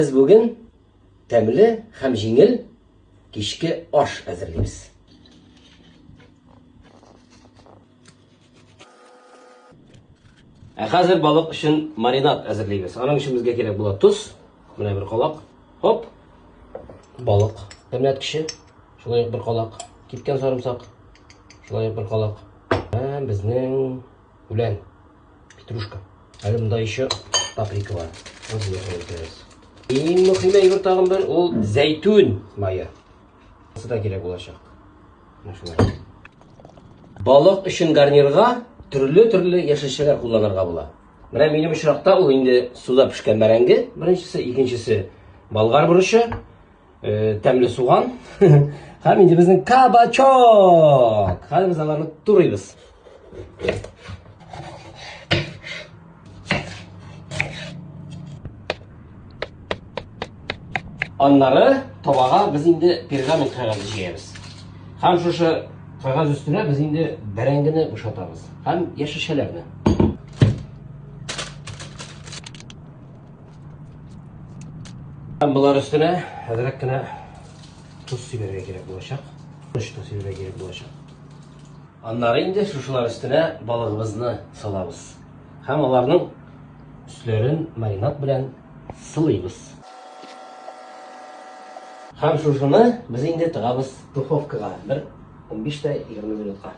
Без бүген тәмле һәм җиңел кичке аш әзерлибез. Ә хәзер балык өчен маринад әзерлибез. Аның өчен безгә кирәк була тоз, менә бер калак, хоп, балык тәмләткече, шулай ук бер калак, кипкән сарымсак, шулай ук бер калак. Һәм безнең үлән. Петрушка. Әле монда еще паприка бар. Иң мөһим әйбер тагын бер, ул зәйтүн мае. Бусы да кирәк булачак. Менә шулай. Балык өчен гарнирга төрле-төрле яшелчәләр кулланырга була. Менә минем очракта ул инде суда пешкән бәрәңге, беренчесе, икенчесе болгар борычы, тәмле суган һәм инде безнең кабачок. Хәзер без аларны турыйбыз. Аннары табага без инде пергамент кәгазе җәябез. Һәм шушы кәгазь өстенә без инде бәрәңгене бушатабыз һәм яшелчәләрне. Һәм болар өстенә әзрәк кенә тоз сибәргә кирәк булачак. Тоз та сибәргә кирәк булачак. Аннары инде шушылар өстенә балыгыбызны салабыз. Һәм аларның өсләрен маринад белән сылыйбыз. Һәм шушыны без инде тыгабыз духовкага бер 15 тә 20 минутка.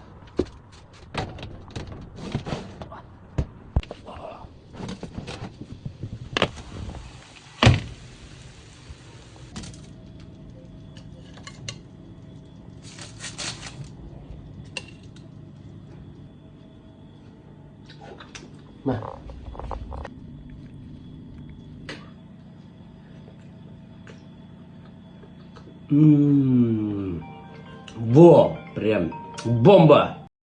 Мә. Во, прям бомба!